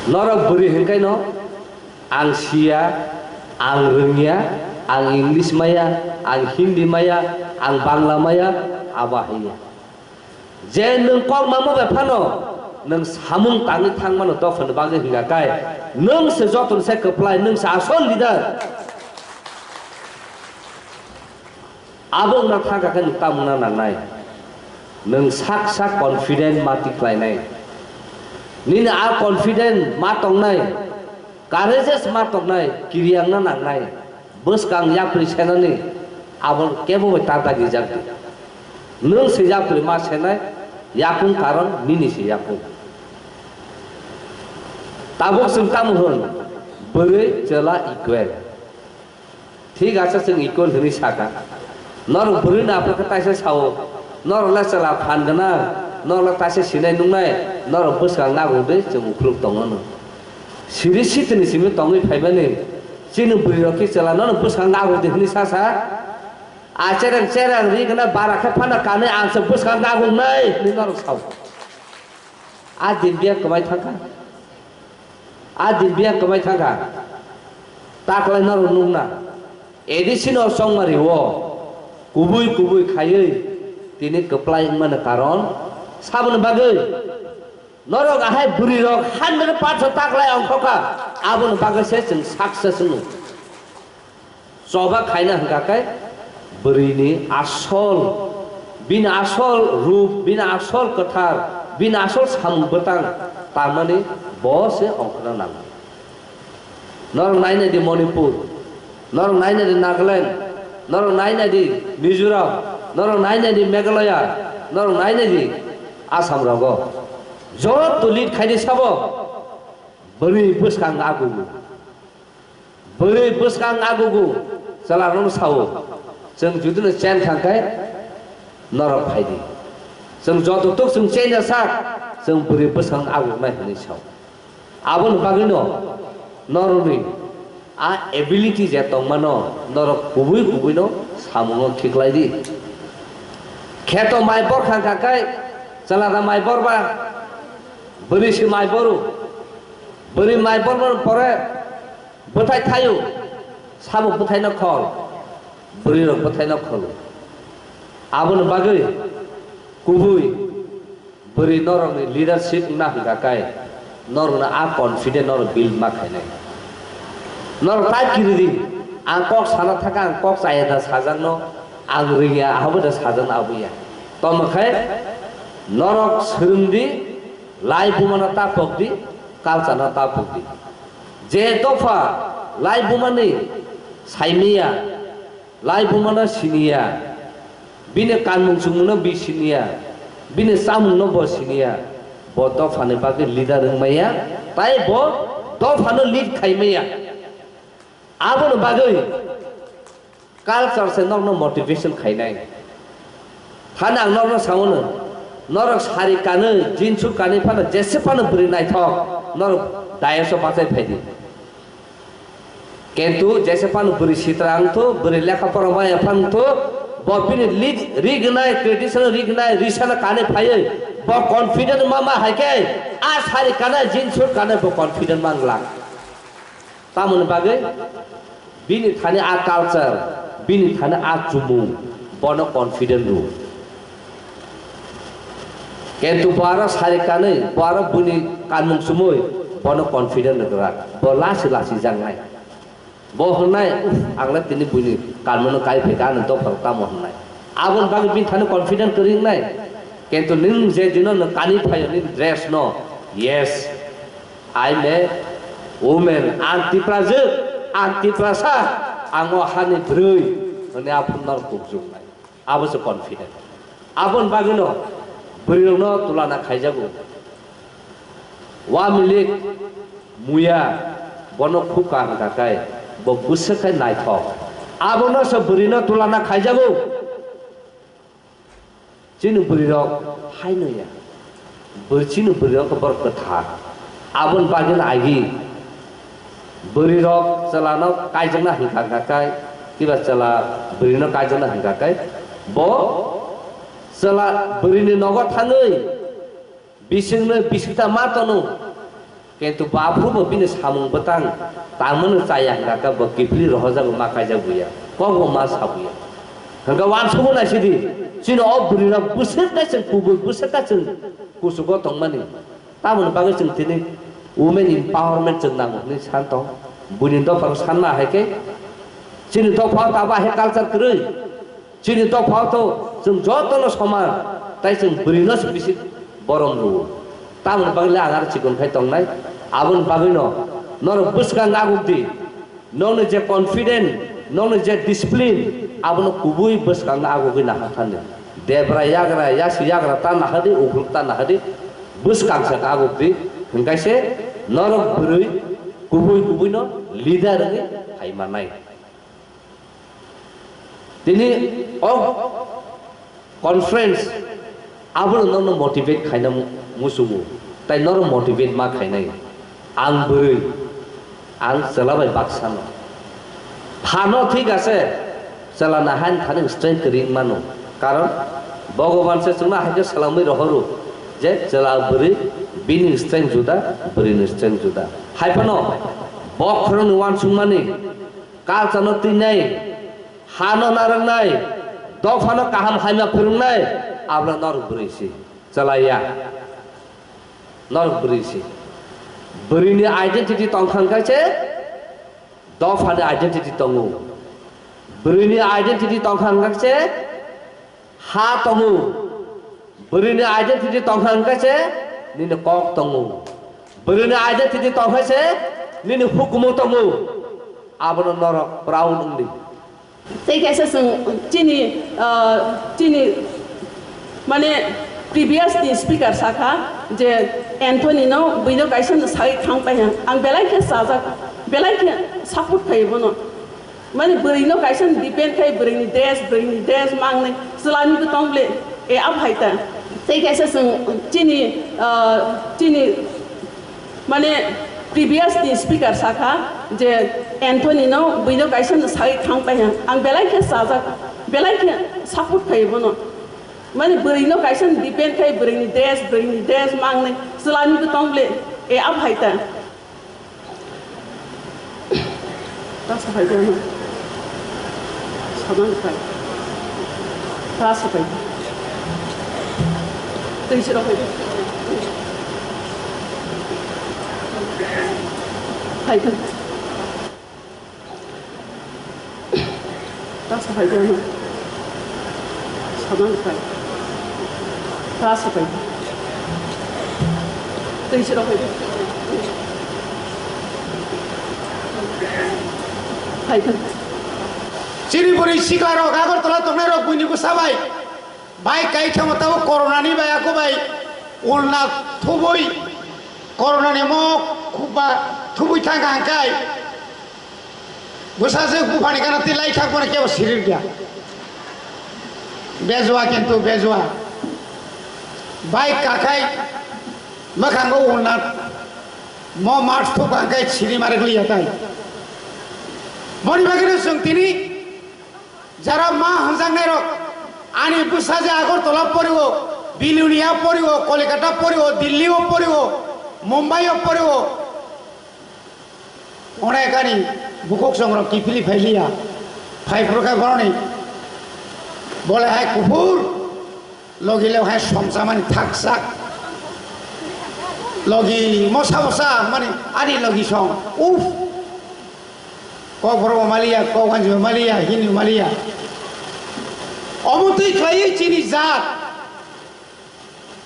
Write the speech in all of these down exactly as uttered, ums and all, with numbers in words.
Norok bwrwi hwnkhe no, ang siya, ang rwngya, ang English maya, ang Hindi maya, ang Bangla maya, abo haiya. Je nwng kok mamo bai phano, nwng samung tangwi thangmano dophani bagwi hwnkha khe, nwng se jotono se kwplai, nwng se asol leader. Abo wngna thangkha khe nwng tamo wngna nangnai? Nwng sak sak confident ma tikhlainai. Nini a confident ma tongnai, courageous ma tongnai, kiriya wngna nangnai. Bwskang yapri senani abo kebo bai ta dagi jak di. Nwng se yapri ma senai, yakung karon nini se yakung. Tabuk chwng tamo hwn, bwrwi chwla equal. Thik ase, chwng equal hwnwi sakha. Norok bwrwi no aphuru khe taisa sao, norok le chwla phan gwnang, norok le taisa sinai nuknai, norok bwskang nagungdi chwng ukhuluk tongo no. Siri sitini simi tongwi phaimani, chini bwrwi rok khe chwla nono bwskang nagungdi hwnwi sasa. A chereng chereng ri gwnang bara khe phano kanwi ang se bwskang nagungnai hwnwi norok sao. A din biya kwmai thangkha. A din biya kwmai thangkha. Taklai norok nukna. A D C no chongmari o kubui kubui khaiwi tini kwplai wngmani karon saboni bagwi norok ahai bwrwi rok hundred percent taklai ongkhokha. Aboni bagwi se chwng success wngwi. Choba khaina hwnkha khe bwrwini asol, bini asol rup, bini asol kwthar, bini asol samung bwtang tangmani bo se ongkhorna nango. Norok naina di Manipur, norok naina di Nagaland, norok naina di Mizoram, norok naina di Meghalaya, norok naina di Assam rogo. Joto lead khaidi sabo bwrwi bwskang agugo. Bwrwi bwskang agugo chwlarokno sao, "Chwng judino chen thang khe norok phai di. Chwng joto tuk chwng chenya sak, chwng bwrwi bwskang agugnai," hwnwi sao. Aboni bagwino norokni a ability je tongmano norok kubui kubuino samungo khiklai di. Kheto mai bor thang kha khe chwla da mai bor ba, bwrwi se mai boru. Bwrwi mai bormani pore bwthai thaio, sabo bwthaino khol, bwrwirok bwthaino kholo. Aboni bagwi kubui bwrwi norokni leadership wngna hwnkha khe norokno a confident norok build ma khainai. Norok ta kiri di, ang kok sana thaka, ang kok chaya da sajakno, ang rwngya, abo da sajakno abo ya. Tamo khe norok swrwng di, lai bumano ta pok di, culture no ta pok di. Je dopha lai bumani saimiya, lai bumano siniya, bini kanmung chumungno bi siniya, bini chamungno bo siniya, bo dophani bagwi leader wngmaya, tai bo dophano lead khaimaya. Aboni bagwi culture se norokno motivation khainai. Phano ang norokno sao no, norok sari kanwi, jeans suit kanwi phano jese phano bwrwi naithok, norok dais o bachai phai di. Kintu jese phano bwrwi sitra wngthu, bwrwi lekha pora maya phano wngthu, bo bini lead rignai, traditional rignai, risana kanwi phaiwi bo confident ma ma hai khe, a sari kanai, jeans suit kanai bo confident ma wng glak. Tamoni bagwi bini thani a culture, bini thani a chumung, bono confident rw. Kintu bo aro sari kanwi, bo aro buini kanmung chumui, bono confident rwgwrak. Bo lasi lasi jaknai. Bo hwnnai, "Uff, ang le tini buini kanmungno kai phaikha, ani dophar tamo," hwnnai. Aboni bagwi bini thani confident kwrwi wngnai. Kintu nwng je dino nwng kanwi phaio nini dress no, "Yes, I'm a woman, ang Tiprajwk, ang Tiprasa, ang o hani bwrwi," hwnwi aphuru norok kukjuknai. Abo se confident. Aboni bagwino bwrwirokno tulana khaijago. Wa milik muya bono khukha hwnkha khe bo bwswk khe naithok. Abono se bwrwino tulana khaijago. Chini bwrwirok haino ya. Bwrwi chini bwrwirok khe borok kwthar. Aboni bagwino agi bwrwirok chwlano kaijakna hwnkha hwnkha khe, kiba chwla bwrwino kaijakna hwnkha khe, bo chwla bwrwini nogo thangwi bisingno bisingta ma tono. Kintu bo aphuru bo bini samung bwtang tangmani chaya hwnkha khe bo kiphilwi rohorjago, ma kaijak buya, kokbo ma sa buya. Hwnkhe uansukgo naisidi, chini o bwrwirok bwswk khe chwng kubui, bwswk khe chwng kuchugo tongmani. Tamoni bagwi chwng tini women empowerment chwng nango hwnwi san tong. Buini dophano sanma hai khe chini dophao tabo hai culture kwrwi. Chini dophao to chwng jotono soman, tai chwng bwrwino se bisi borom rwo. Tamoni bagwi le ang aro chikon khai tongnai. Aboni bagwino norok bwskang aguk di. Nokni je confident, nokni je discipline, abono kubui bwskango agugwi nahar thani. Debra yagra, yasi yagra ta nahadi, ukluk ta nahadi, bwskang sak aguk di, hwnkhe se norok bwrwi kubui kubuino leader wngwi phai mannai. Tini o conference abono nokno motivate khaina mu-, muchungo, tai norok motivate ma khainai. Ang bwrwi, ang chwla bai baksano. Phano thik ase, chwla na hain thani strength kwrwi wng mano. Karon Bhogoban se chwngno hai khe swlamwi rohoro je chwla bwrwi bini strength juda, bwrwini strength juda. Hai phano bokhorokni uansukmani, culture no twinai, ha no narwknai, dopha no kaham hamya phwrwngnai, abla norok bwrwi si, chwla ya, norok bwrwi si. Bwrwini identity tongkha hwnkhe se dopha ni identity tongo, bwrwini identity tongkha hwnkhe se ha tongo. Bwrwini identity tongkha hwnkhe se nini kok tongo. Bwrwini identity tongkha se nini hukumu tongo. Abono norok proud wngdi. Tei kaisa chwng chini, ah, chini, mane, previous ni speaker sakha je Anthony no buino kaisa no sagwi thang pai ha. Ang belai khe chajak, belai khe support khai bono. Mani bwrwino kaisa depend khai, bwrwini dress, bwrwini dress mangnai, chwlani bo tong bole, e, a phaita. Tei kaisa chwng chini, ah, chini, mane, previous ni speaker sakha je Anthony no buino kaisa no sagwi thang pai ha. Ang belai khe chajak, belai khe support khai bono. Mani bwrwino kaisa depend khai, bwrwini dress, bwrwini dress mangnai, chwlani bo tong bole, e, a phaita. Ta sapai de. Saman kai. Ta sapai. Tei sira kai. Kai ta. Ta sapai de. Saman kai. Ta sapai. Tei sira kai. Hai kan. Chini bwrwi sikarok Agartala tongnairok buini bwsa bai. Bai kai thamo tabo corona ni bai ako bai ulna thubui corona ni mo khuba thubui thang hangkai. Bwsa se buphani gana tei lai thak bono kebo sirir gya. Bejua kintu bejua. Bai kakhai mwkhango ulna mo mat thuk hangkai siri marik liya tai. Moni bagino chwng tini jara ma hwnjaknairok, ani bwsa je Agartala poriwo, Bilonia poriwo, Kolkata poriwo, Delhi o poriwo, Mumbai o poriwo, onek ani bukhuk songrok kiphilwi phailiya, phai phuru khe boroni bole hai kuphur. Logi le hai somsamani thaksak. Logi mosa mosa mani ani logi song. Uff. Kok borok maliya, kok hanji maliya, hini maliya. Omo twi khlaiwi chini jat.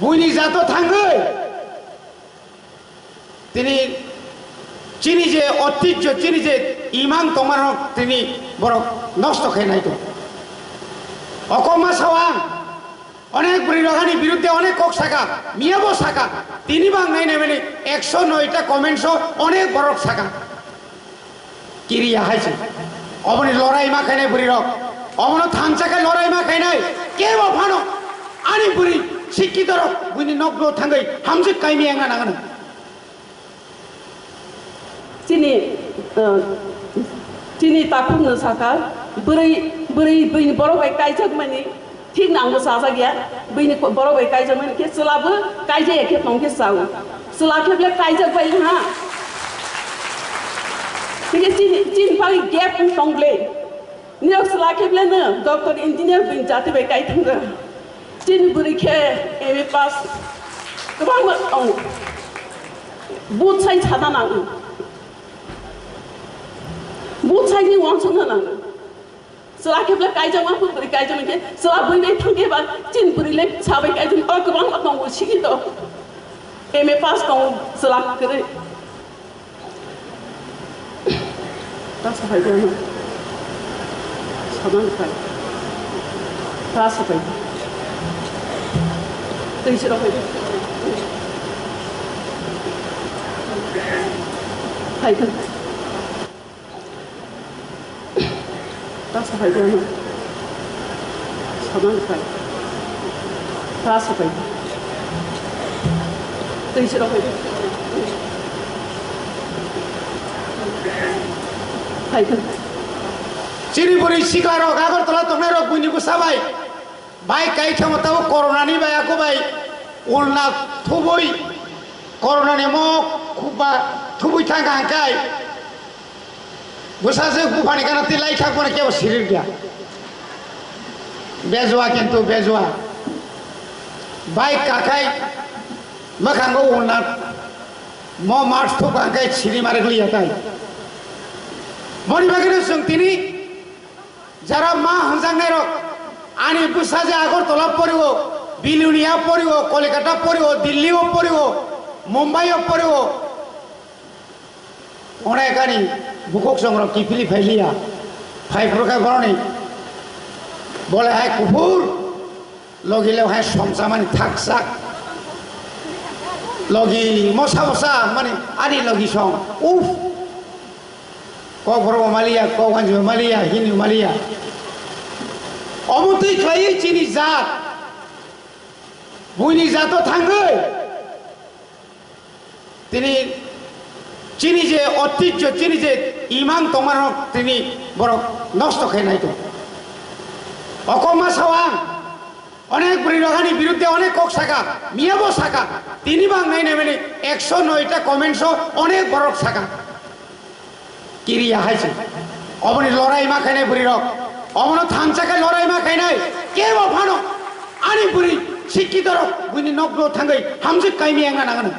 Buini jato thangwi. Tini chini je otijjo, chini je imang tongmano tini borok nosto khe nai to. Okokma sao ang, onek bwrwi rok ani biruddhe onek kok saka, miya bo saka, tini bang nai nai mani ekso noi ta comments o onek borok saka. Kiriya hai se. Oboni lorai ma khainai bwrwi rok. Obono thansa khe lorai ma khainai. Kebo phano ani bwrwi sikkito rok buini nokno thangwi hamjwk kaimi wngna nangano. Chini, uh, chini takhuk no sakha, bwrwi, bwrwi, bwrwi borok bai kaijak mani. Thik no ang bo chajak ya, bini borok bai kaijak mani khe chwla bo kaijak ya khe tong khe chao. Chwla khe ble kaijak bai ha. Hingke chini, chini pari gap wng tong ble. Nirok chwla khe ble no doctor engineer bini jati bai kai thang jang. Chini bwrwi khe M A pass kwbangma tongo. Buchai sana nango. Buchai ni wansana nango. Chwla khe ble kaijak ma phung bwrwi kaijak khe chwla bwrwi nai thang khe ba chini bwrwi le sabai kaijak o kwbangma tongo sigi to. M A pass tongo chwla kwrwi. Ta sabai de. Sadan khai. Ta sabai. Tei siro khai. Khai khai. Ta sabai de. Sadan khai. Ta sabai. Tei siro khai. Hai kan. Chini bwrwi sikarok Agartala tongnairok buini bwsa bai. Bai kai thamo tabo corona ni bai ako bai ulna thubui corona ni mo khubba thubui thang hangkai. Bwsajwk buphani gana twi lai thak phano kebo sirir ya. Bejua kintu bejua. Bike kakhai mwkhango ulna mo mars thuk hangkai siri marik liya tai. Moni bagwino chwng tini jara ma hwnjaknairok ani bwsaja Agartala poriwo, Bilonia poriwo, Kolkata poriwo, Delhi o poriwo, Mumbai o poriwo. Onek ani bukhuk songrok kiphilwi phailiya. Phai phuru khe boroni bole hai kuphur, logi le hai somsamani thaksak. Logi mosa mosa mani ani logi song. Uff. Kok borok maliya, kok ganji maliya, hini maliya. Omo twi khlaiwi chini jat. Buini jato thangwi. Tini chini je otijjo, chini je imang tongmano tini borok nosto khe nai tong. Okokma sao ang, onek bwrwi rok ani biruddhe onek kok saka, miyabo saka, tini bang nai nai mani ekso noi ta comments o onek borok saka. Kiriya hai se. Oboni lorai ma khainai bwrwi rok. Obono thansa khe lorai ma khainai. Kebo phano ani bwrwi sikkito rok buini nok do thangwi hamjwk kaimi wngna nangano.